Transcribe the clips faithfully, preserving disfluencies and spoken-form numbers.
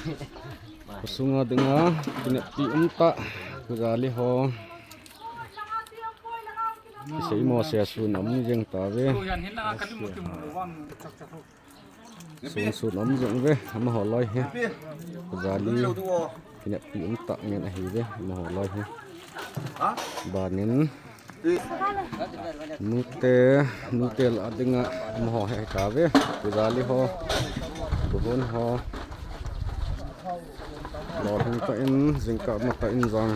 Khosunga dinga kineppi umtah, pujali ho. Kisei mo se sun um jeng tave. Sun sun um jeng ve, amaho loi hi. Pujali kineppi umtah ngen ahi ve, amaho loi hi. Banin nute, nute lah dinga amaho hi tave. Pujali ho, buhun ho. Lolhing tah in, jingkah matah in jong.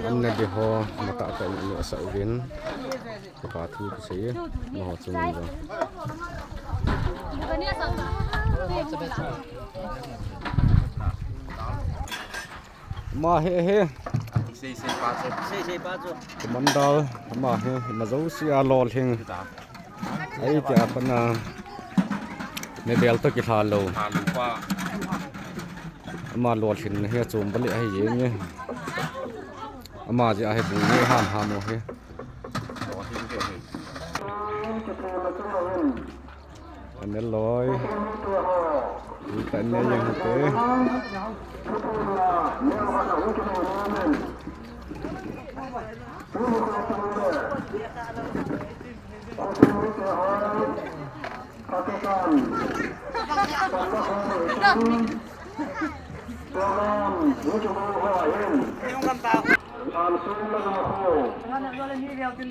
An nadi ho, matah tah in asa uvin. Kipa thu kisei, amaho chung in jong. Ama hi, hi. Sei, sei pa chu. Sei, sei pa chu. Commander, ama hi, ima jouse a lolhing. Ei, tia pana mebel toh kilha lou. Lha lou pa. Ama lolhinna hi achom bale ahi jeng e. Ama jeh a hi bu ni ham ham u hi. Lolhing te hi. Anel loi. Ita ne yang te.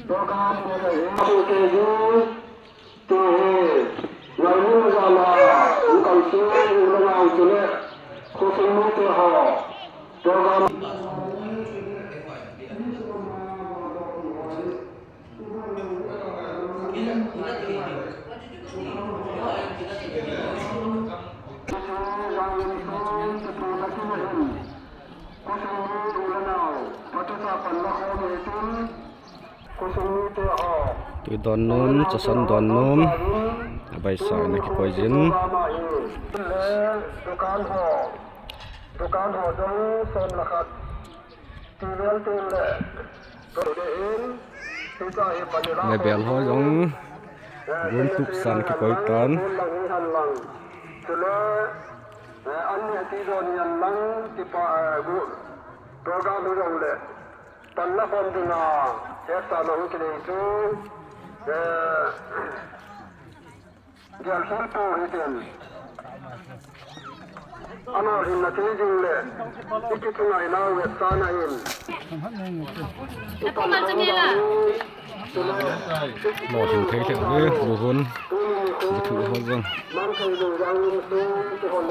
Program hi, ngai mun jal a, u kalsong u le ngai chule, khosung mite ho, program. Khosung mi u le nao, phatah a pan la khom hitin. Tui don nom, chasan don nom, abaisa in akikoi jin. Dukan ho, dukan ho jong som le khat. Ti vel tin le. Mebel ho jong gun tup san kikoi tan. Chule, eh, an ne ti don yan lang ti pa, eh, gu-, program hi jong le. Pan la khom dinga, heta lou kinei chu, eh, gel thil pu hitin. Ano hinna thei ding le, ikithunai nau ve sana in. Ipan la. Lolhing thei thei ve, buhun. Bithu ho jong. Man thei ding jang in su, kihon.